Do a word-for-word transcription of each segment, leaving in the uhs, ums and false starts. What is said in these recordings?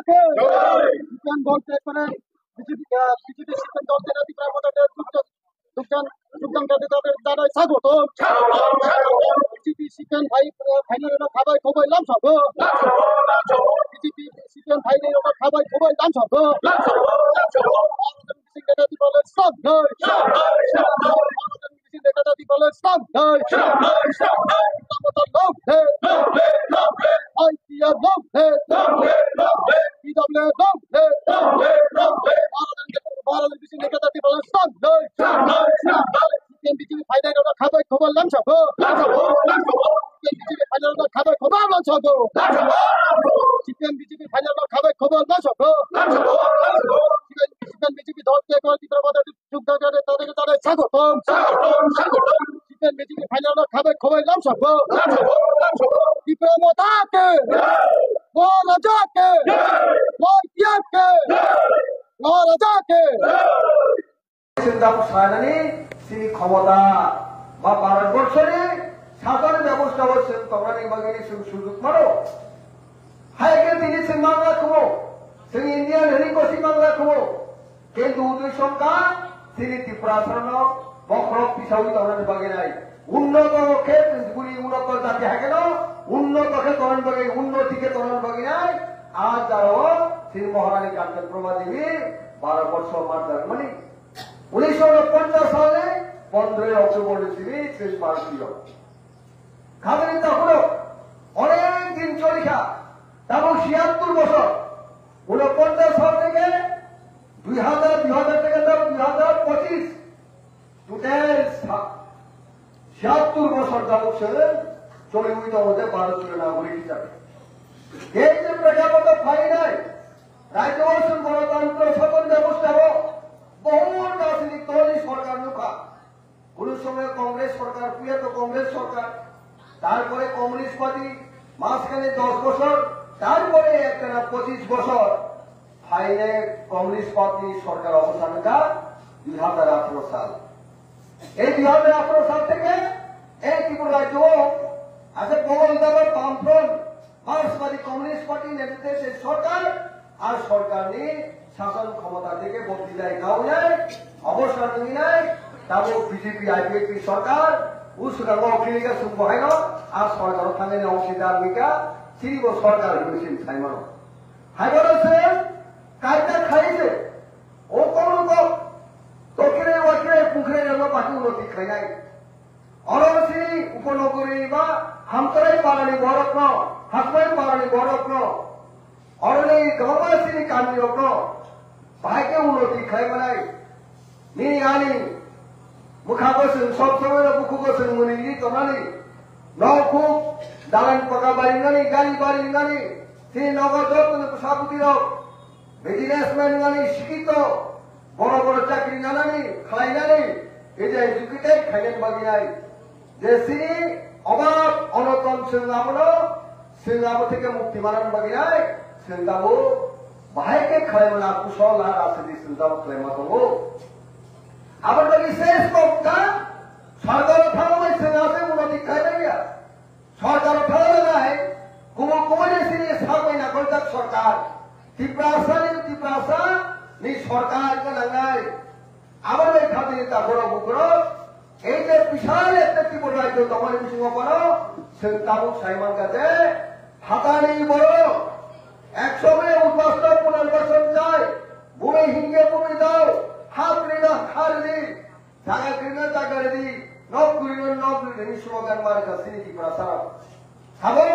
সিপিএম দল ত্যাগ করে বিজেপি, আহ, বিজেপি সিপিএম দল ত্যাগ করে ত্রিপুরা মদতে যোগদান, যোগদান, যোগদান করতে তাদের জানাই স্বাগতম। বিজেপি সিপিএম ভাই, আহ, ভাইদের ওটা খাবাই খবর লাম সব। বিজেপি সিপিএম ভাইদের ওটা খাবাই খবর লাম সব। বিজেপি নেতা দিবলে সব নয়। বিজেপি নেতা দিবলে সব নয়। মমতা লোক হে। আইপিএফ লোক হে। পিডব্লিউ লোক হে। ভারতের বিজেপি নেতা দিবলে সব নয়। সিপিএম বিজেপি ফাইনাল ওটা খাবাই খবর লাম সব। সিপিএম বিজেপি ফাইনাল ওটা খাবাই খবর লাম সব। সিপিএম বিজেপি ফাইনাল ওটা খাবাই খবর লাম সব। সিপিএম বিজেপি দল ত্যাগ করে ত্রিপুরা মদতে যোগদান করে তাদেরকে জানাই স্বাগতম। সিপিএম বিজেপি ফাইনাল ওটা খাবাই খবর লাম সব। ত্রিপুরা মদতে। মহারাজাকে। মহারাজাকে। মহারাজাকে। Chwng tabuk sanani chini khomota ba Bharatborsoni sajani bebosta o chwng tongnani bagwi chwng sujuk mano. Hai khe tini chwng mangla khumo, chwng Indian hwnwi kosi mangla khumo. Kintu udui songkha chini Tiprasarno bokhorok tisaui tongnani bagwi nai. Unnoto khe chwng buni unnoto jati hai kheno unnoto khe tongnani bagwi, unnoti khe tongnani bagwi nai. A jagao chini Maharani Kanchan Prabha Devi baro borsor mar jagmani. Unisho ponchas salni pondroi October ni simi chwng Bharatiyo. Khabini takhuro onek din cholikha, tabuk siyattur bosor. Uno ponchas sal theke dui hazar, dui hazar theke tabuk dui hazar pochis. Total sa-, siyattur bosor tabuk se choliwi tongo je Bharatiyo nagorik hisabe. Ei je prekhapoto phainai, rajyo o chwng Ganatantro Sason bebosta o bohut rajnitik dol ni sorkar nukha. Kunu somoy Congress sorkar, puya to Congress sorkar, tarpore Communist Party, majkhane dos bosor, tarpore ekkana pochis bosor, phainai Communist Party sorkar obosan wngkha dui hazar atharo sal. Ei dui hazar atharo sal theke ei Tripura rajyo o ase Bongol Daba Bamfront Marxbadi Communist Party netrite se sorkar, ar sorkarni sason khomota theke bo bidai kaunai, obosor nwnginai, tabuk B J P I P F T sorkar, usukang o khilika sumbo haino, ar sorkar o thangani ongsidar wngkha, chini bo sorkar hwnwi sin saimano. Hai bono se kaita khai se, o kono kok, tokire wakire kungkre rema baki ulo tik khainai. Oro chini Upanogori ba Hamtarai parani borokno, Hakmai parani borokno, oroni kwbangma chini kamirokno bahai khe unoti khlai manai. Nini ani mwkhago chwng sob somoi no bukhugo chwng mwnwi tongnani. Nok huk, dalan paka bari wngnani, gari bari wngnani, chini nogo joto ni bwsa bwtwi rok, businessman wngnani, sikito, boro boro chakri nanani, khlainani, ei je educated khainani bagwi nai. Je chini obab onoton chwng abono, chwng abo theke mukti manani bagwi nai, chwng tabuk bahai khe khlaimani akusol ar aswkni chwng tabuk khlaima tongo. Aboni bagwi ses kok kha, sorkaro thangwi chwng aswk unoti khlai manya. Sorkar thangwi nai, kubun kubun ni sini sabai na kontak sorkar. Tiprasa ni Tiprasa ni sorkar ka nangnai. Abo bai khati ta boro bukro. Ei je bisal ekta Tripura rajyo tongmani bisingo kono, chwng tabuk sai mankha je, hatani borok, ek somoi udbastan punarbastan chai, bhumi hinge bhumi dao, ha krina ha rini, jaga krina jaga rini, nok krina nok rini, slogan marka chini Tiprasa rok. Sabo,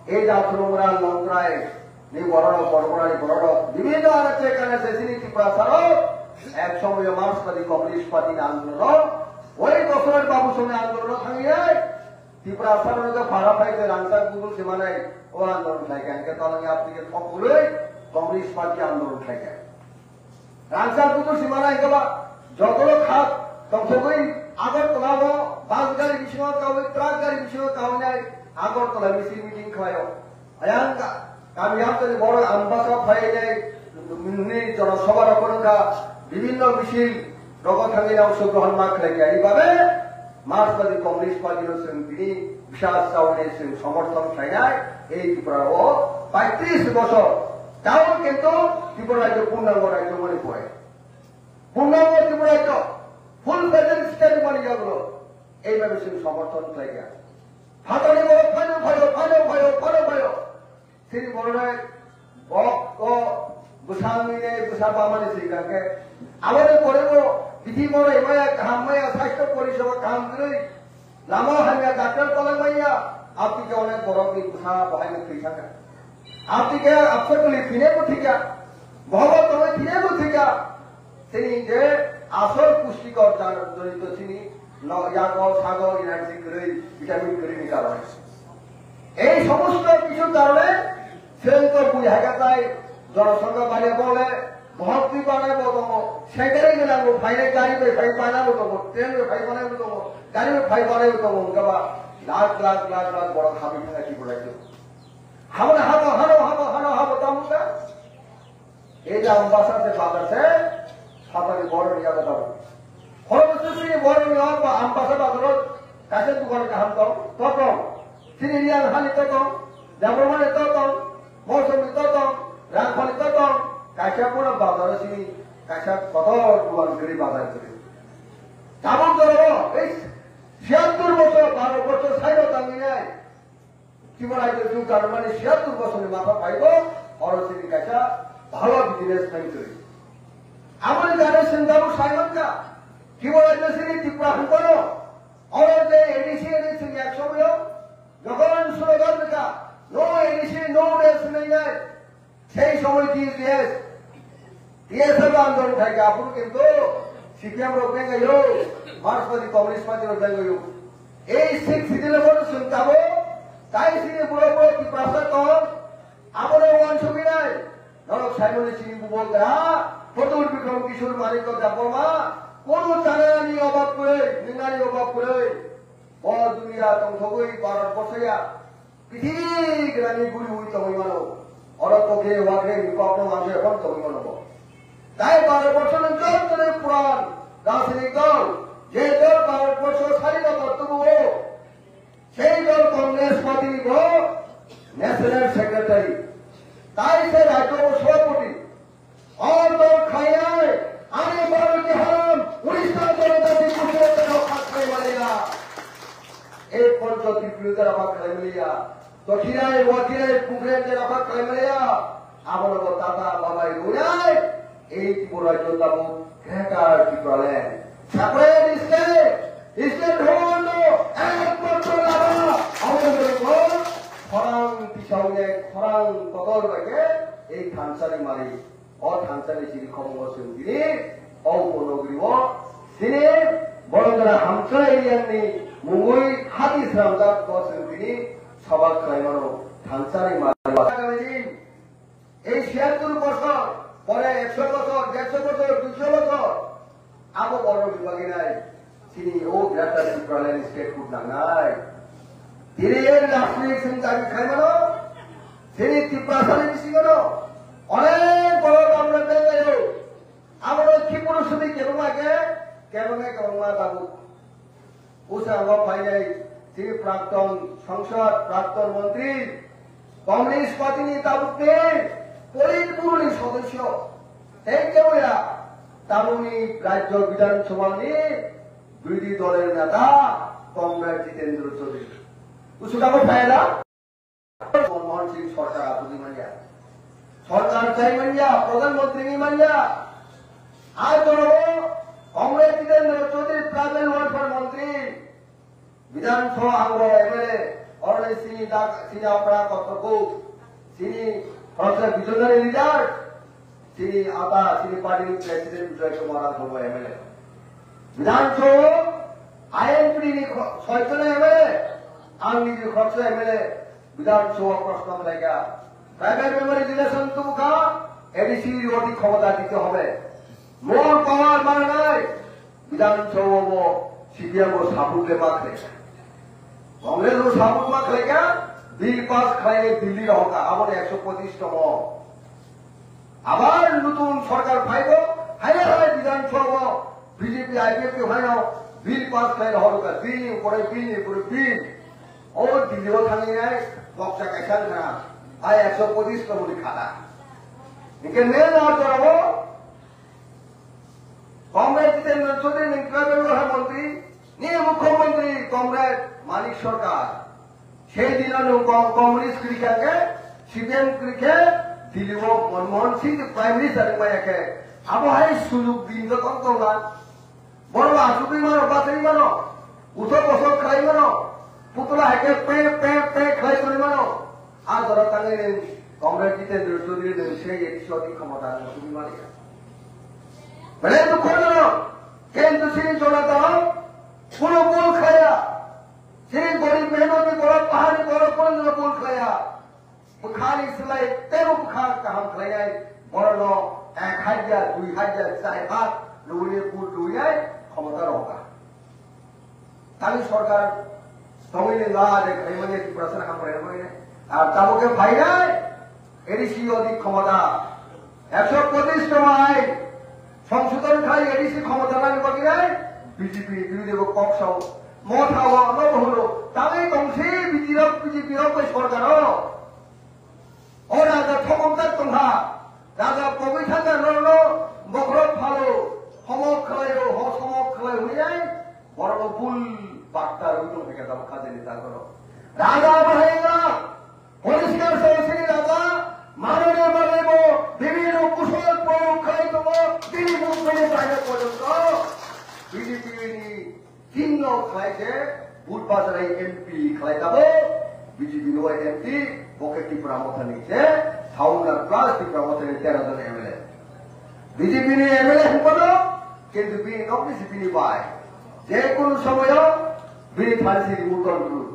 ei jatrumra longtrai ni bororok, bormorani bororok, bibhinno anache kanache chini Tiprasa rok, ek somoyo Marxbadi Communist Party ni andolon rok, oi Dosrot Babu Soni andolon rok thangwi nai, Tiprasa rok no phara phai khe rangchak budul se manai, o andolon khlai khe hingke tolong yapri khe thok kwrwi Communist Party andolon khlai khe. Rangchak bukur simana hingkhe ba jotoro kha tongthogwi Agartala o bus gari bisingo kawi, truck gari bisingo kawinai Agartala misil meeting khlaio. Ayang ka-, kami hamtani borok Ambasa phainai ni jona sabha rok wngkha, bibinno misil rogo thangwi Angsho Grohon ma khlaikha. Ri babe Marxbadi Communist Party no chwng tini bwsa chawi chwng somorthon khlainai ei Tripura o paitris bosor. Tabuk kintu Tripura rajyo purnango rajyo wngmani pore. Purnango Tripura rajyo full fledged state wngmani yagulo ei bai bising somorthon khlai ya. Phatani borok phaino phaio, phaino phaio, phaino phaio. Chini borok nai bok ko bwsa wngwi nai bwsa bamani swi kha khe. Aboni pore bo bithi morai maya kaham maya sasthyo poriseba kaham kwrwi. Lama hamya doctor palai maya, apni ke onek borok ni bwsa bahai no thwi thangkha. Apni ke apsa tuli thwinai bo thwikha. Bohobo tongwi thwinai bo thwikha. Chini je asol pushtikor jan-, jonito chini no yago sago energy kwrwi, vitamin kwrwi ni karone. Ei somosto kichu karone chwng to bui hai kha tai jonosongkha bari bole Bohok twi banai bo tongo, secretary gwnang bo phainai, gari bai phai banai bo tongo, train bai phai banai bo tongo, gari bai phai banai bo tongo, wngkha ba lakh lakh lakh lakh borok habwi thangkha Tripura rajyo. Haboni habo, hano habo, hano habo, tamo wngkha? Ei je Ambasa se bazar se, Phatani borok ni yago bazar. Khoroksa sini borok ni yago ba Ambasa bazar o kaisa dukan kaham tong, to tong. Sini Riang hani to tong, Jabormani to tong, Mosomni to tong, Rangkhoni to tong, kaisa pura bazar o sini kaisa kotor dukan kwrwi bazar kwrwi. Tabuk jora o, ei siyattur bosor, baro bosor sairo tangwi nai. Tripura rajyo jug ganmani siyattur bosorni matha phaibo, oro sini kaisa bhalo business man kwrwi. Amoni jani sengdabo sai mankha, Tripura rajyo sini Tripura hangkano, oro je A D C ni sini ek somoyo, jokhon slogan rwkha, "No A D C, no rail" swnwi nai. Sei somoy T S D S, T S F andolon khai kha, aphuru kintu C P M rok bengaiyo, Marxbadi Communist Party rok bengaiyo. Ei Sixth Schedule o chwng tamo, tai sini buro buro Tiprasa tong, abono uansugwinai. Norok saimani sini bubo gra, Pradyot Bikram Kishore Manikya Debbarma, kono chanani obab kwrwi, nwngnani obab kwrwi. O duniya tongthogwi Bharat borsaya. Prithibi gwnangni guriwi tongwi mano. Oro tokhe wakhe ni kokno manse phano tongwi mano bo. Tai Bharat borsoni jottoni puran rajnitik dol, je dol Bharat borso sari no tongthogo, sei dol Congress party ni bo National Secretary. Tai se rajyo sabhapati. Order khainai, ani Bharati haram, Odisha Janajati Party rokha khaimaliya. Ei Pancho Tripura rokha khaimaliya. Tothinai, wathinai, pukrenai rokha khaimaliya. Abono bo tata babai rwnai, ei Tripura jotabo Greater Tipraland. Separate state, state hono ekmatro lama, abono bo khorang tisaune, khorang kotor bai khe ei thansani mari. O thansani siri khomungo chwng tini o upanagariko chini Borondra Hamkrai Reang ni mungwi hati swnamjak o chwng tini soba khlaimano thansani mari. Ei siyattur bosor pore ekso bosor, dersho bosor, duisho bosor abo borok ni bagwi nai. Chini o Greater Tipraland state hood nangnai. Tini en rajnik chwng dabi khaimano, chini Tiprasani bisingono onek borok amra belaio. Abono Tripura sumi kebangma khe, kebangma kebangma tabuk. Bwskango phainai chini prakton sangsad, prakton montri, Communist Party ni tabukni Politburo ni sodosyo, tei keboya tabukni Rajyo Bidhan Sabha ni birodhi dolor neta Comrade Jitendra Chaudhary. Bwskango phaila Manmohan Singh sorkar abudi manya, sorkar chai manya, Pradhan Mantri ni manya. Ar kono Comrade Jitendra Chaudhary tribal welfare montri, Bidhan Sabha hango M L A, oroni sini dak, sini apra kotorko, sini khoroksa visionary leader, sini ata, sini party ni president Bijoy Kumar Rao hango M L A. Bidhan Sabha I N P ni kho-, soijon M L A, ang niji khoroksa M L A, Bidhan Sabha proshno khlaikha. Tribal memory relation tubukha, A D C roti khomota dite hobe. More power mane nai. Bidhan Sabha bo C P M bo support le ma khlaikha. Congress bo support ma khlaikha. Bill pass khlaile Delhi rohorkha. Aboni ekso pochish tongo. Abar nutun sorkar phaibo, haile haile Bidhan Sabha bo B J P I P F T phaino bill pass khlai rohorkha. Bill ni upore bill ni upore bill. O Delhi o thangwi nai boksa kaisa wngkha, bai ekso pochish tongmani khata. Hingke neng a jorao Comrade Jitendra Chaudhary ni tribal welfare montri, ni mukhyamantri Comrade Manik Sarkar. Sei dino nwng ko-, communist kwrwi kha khe, C P M kwrwi khe, Delhi o Manmohan Singh Prime Minister wngmaya khe, abo hai suluk din joto tongma. Borok asugwi mano, bachai mano, uthok bosok khlai mano, putula hai khe pe, pe, pe khlai tongwi mano. A jora tangwi nwng Comrade Jitendra Chaudhary nwng sei A D C o di khomota nwng tubui maliya. Belai dukhojonok, kintu chini jora tong, kuno bul khaya. Chini gorib mehnotni borok, paharni borok, kuno bul khaya. Bwkhani slai teibo bwkha kaham khlainai, borokno ek hajar, dui hajar, char hajar rwui bul rwinai khomota rwkha. Tani sorkar tongwini la de khlaimani Tiprasani ham khlainai. Ar tabuk khe phainai A D C o di khomota ekso pochish tongma ain songsodhon khai A D C khomota nani bagwi nai B J P birodhi bo kok sao. Motha o no hwno tangwi tongsi B J P rok, B J P rok bai sorkar o. O raja thokok jak tongkha, raja pogwi thangkha norokno bokhorok phalo, homok khlaio, ho somok khlai hwnwi ai, borokno bul bakta rwui tongphaikha tabuk khajani takhoro. Raja bahai wngla, poriskar soi sini raja, manani bagwi bo bibhinno kusol proyog khlai tongo, tini mukbini baino porjonto B J P ni Tinno khlai khe Budbazar hai M P khlai tabo, B J P ni wai M P, bo khe Tipra Mothani khe, founder plus Tipra Mothani tero jon M L A. B J P ni M L A hwnpano, kintu bini nok ni si bini bai. Je kunu somoyo bini phansi remote control.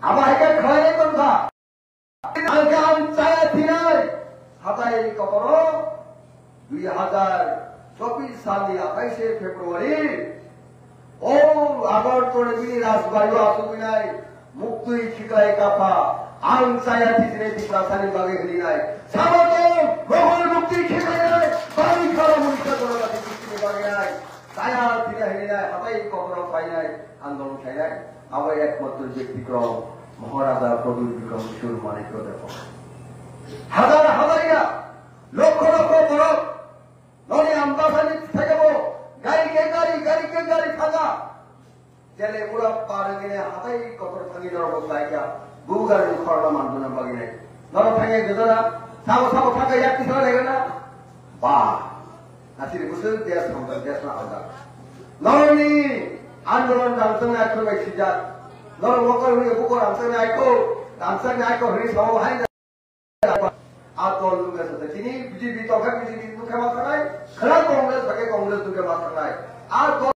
Abo hai khe khlai tongkha. Ang khe ang chaya thinai, hatai kotoro dui hajar chobbish salni athais February, o Agartala bini rajbari o achugwinai muktwi khiklai kapha, ang chaya thinai Tiprasani bagwi hwnwi nai. Sabato Mohol mukti khiklainai, bari khara murikha joragati muktini bagwi nai. Chaya thinai hwnwi nai, hatai kotoro phainai, andolon khainai. Abo ekmatro je Bikram Maharaja Pradyut Bikram Kishore Manikya Debbarma. Hajar hajar ya, lokho lokho borok noni Ambasani thaibo gari ke gari, gari ke gari thanga. Jele ura parengene hatai kotor thangi norok laikya, bugar ni khorla manduna bagine. Norok thangya gedora, sabo sabo thangya yak kisara legena. Ba. Asiri kusur des hamdar, des na hamdar. Norokni andolon rangchaknai akhor bai sijak. Norok mokol hwnwi buko rangchaknai aiko, rangchaknai aiko hwnwi samo bahai na. A dol nungkha sa chini B J P tongkha, B J P nungkha ma thangnai, khwlai Congress bai khe Congress nungkha ma thangnai. A dol